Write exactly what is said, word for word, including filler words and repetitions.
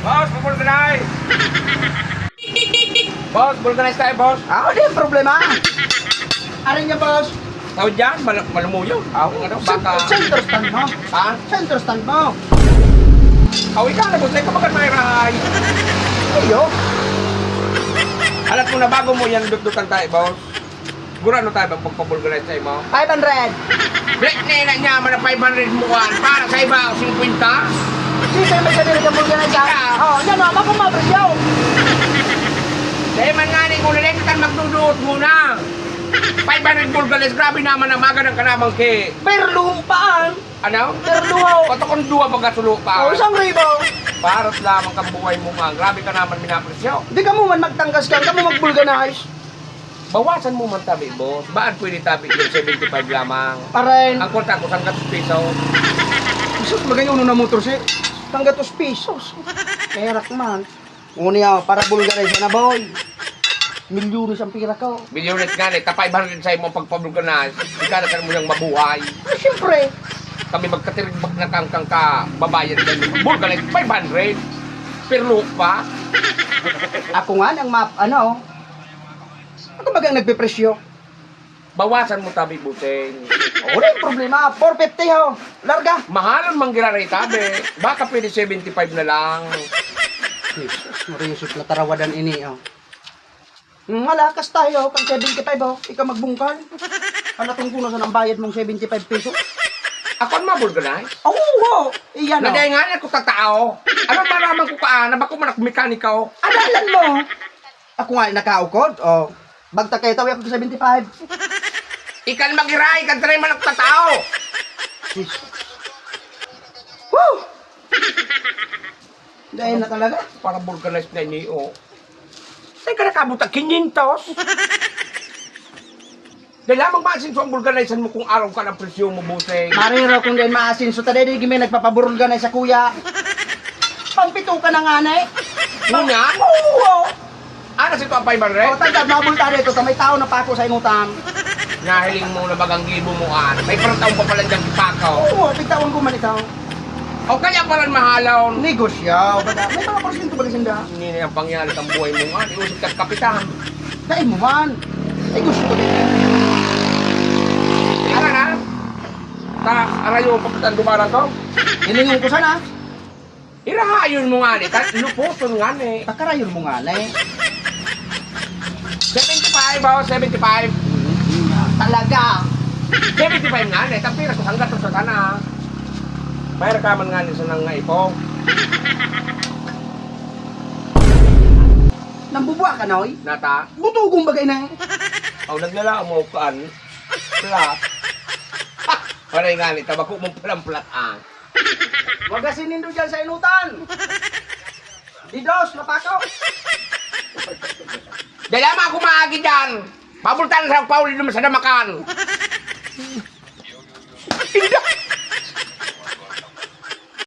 Boss, vulcanize! Boss, vulcanize tayo, boss. Ah, ano yung problema? Arin niya, boss. Tao dyan, mal- malumuyo. Ah, ano, center, baka center stand mo. Ha? Center stand mo. Awi ka na, boss. Ay, kabagan may rahay. Ayo. Alat mo na, bago mo yan dutdutan tayo, boss. Gurano tayo bang pagpabulgaray sa imo? Five hundred. Black na ina niya, man ang five hundred mo, kuwan. Para sa iba, singkwenta. Di kayo magsabi ng pabulgaray sa... Ika. Oh, yan o, bako mapresyo. Dahil man nga ni, kung nalito kan magduduot muna. Five hundred bulgares, grabe naman ang maga ng kanamang ki. Pero luho pa, ah. Ano? Pero luho. Pato kung duwa pagkasulo pa. Oh, isang ribo. Parat lamang kang buhay mo nga. Grabe ka naman minapresyo. Di ka mo man magtangkas ka, ka mo magbulganize. Bawasan mo man tabi, boss. Baan pwede tabi yung seventy-five lamang? Paren. Ang kwarta ko, sanggatos piso. Sus, magayon na motor si sanggatos pisos. Perak man. Ngunit ako, para bulgaray siya na, boy. Milyones ang pira ko. Milyones nga, eh. Tapay ba rin sa'yo mo pagpabulganas? Ikaw na mo yung mabuhay. Ah, siyempre. Kami magkatirigbak na kang, kang kababayan dyan. Bulganas, five hundred. Pirlo pa. Ako nga, nang map, ano, Ano ba ang nagpipresyo? Bawasan mo tabi, buseng. Wala yung problema. Four fifty ho. Larga. Mahalon man giraray tabi. Baka pwede seventy-five na lang. Jesus, Maria Yusuf, natarawadan ini, oh. Hmm, malakas tayo, kan seventy-five, oh. Ikaw magbungkal. Ano tong kuno sa nang bayad mong seventy-five peso? Ako ang mabulganay? Oo, oo. Iyan, oh. Nagay nga na ko tatao. Ano maraman ko ka, na bako man ako mekaniko? Adalan mo. Ako nga nakaukod, oh. Bagta kayo, tawi ako sa seventy-five. Ikan mag-iray, ikan try man ako tatao. Sis. Woo! Dahil na talaga. Para vulcanize na ini, oh. Saan ka nakabutag? Quinientos? Dahil lamang maasinso ang vulcanizan mo kung araw ka ng presyo mo, buseng. Mariro kung din maasinso, taday di may nagpapabulganize sa kuya. Pampito ka na nga na eh. Ngunyan? Oo! Ano si Tuan Paiman, Re? O, tanda, mabulta dito sa may tao na pako sa inutang. Nahiling mo na bagang gibo mo, ah. May parang taon pa pala dyan pako. Oo, pagtawan ko man ikaw. O kaya pala mahalaw. Negosyo, baga. May mga porsyento ba rin sinda? Hindi na yung pangyari kang buhay mo, ah. Di usip ka kapitan. Dahil mo man. Negosyo ko din. Tara na. Ta, arayo, kapitan, dumaran to. Ilingon ko sana. Irahayon mo nga ni, ta, lupuson nga ni. Pakarayon mo nga ni. Seventy-five, oh, seventy-five. Talaga. Seventy-five nga ni, tapira ko hanggat sa sana. Mayroon ka man nga ni sa nang nga ipo. Nambubuha ka, Noy? Nata? Butugong bagay na eh. Aw, naglala mo kan. Plat. Wala nga ni, tabako mong palang plat, ah. Magasin nindo dyan sa inutan. Didos, napako. Dala mo ako maagi dyan. Pabultan sa pauli naman sa damakan.